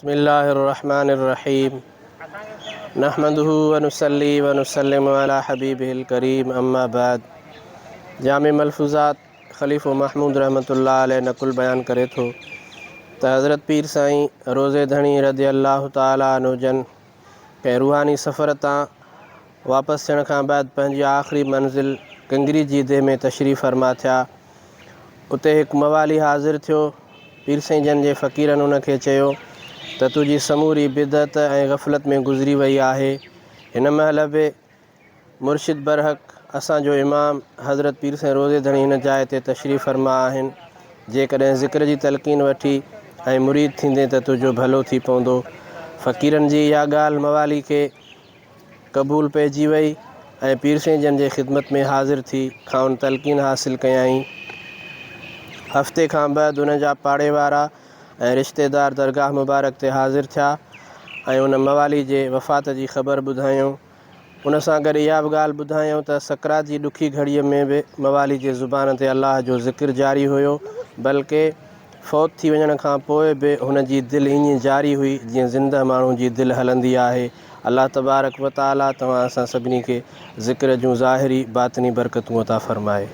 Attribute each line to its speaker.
Speaker 1: بسم الله الرحمن الرحيم نحمده ونصلي ونسلم على حبيبه الڪريم اما بعد جامع ملفوظات خليفو محمود رحمة الله عليه نقل بيان ڪري ٿو ته حضرت پير سائين روضي ڌڻي رضي الله تعالٰي عنه جن ڪنهن روحاني سفر تان واپس ٿيڻ کان بعد پنهنجي آخري منزل ڪنگري جي ديهه ۾ تشريف فرما ٿيا اتي هڪ موالي حاضر ٿيو. پير سائين جن جي فقيرن ان کي چيو ته تنهنجي سموري بدعت ۽ غفلت ۾ گذري وئي آهي. هن مهل به مرشد برحق اسان جو امام حضرت پير سائين روضي ڌڻي هن جاء تي تشريف فرما آهن. جيڪڏهن ذڪر جي تلقين وٺي ۽ مريد ٿيندين ته تنهنجو ڀلو ٿي پوندو. فقيرن جي اها ڳالهه موالي کي قبول پئجي وئي ۽ پير سائين جن جي خدمت ۾ حاضر ٿي کانئن تلقين حاصل ڪيائين. هفتي کان بعد ان جا پاڙي وارا ۽ رشتيدار درگاهه مبارڪ تي حاضر ٿيا ۽ ان موالي جي وفات جي خبر ٻڌايائون. ان سان گڏ اها به ڳالهه ٻڌايائون ته سڪرات جي ڏکي گهڙيء ۾ به موالي جي زبان تي الله جو ذڪر جاري هيو بلڪه فوت ٿي وڃڻ کان پوء به هن جي دل ائين جاري هئي جيئن زنده ماڻهو جي دل هلندي آهي. الله تبارڪ و تعاليٰ توهان اسان سڀني کي ذڪر جون ظاهري باطني برڪتون عطا فرمائي.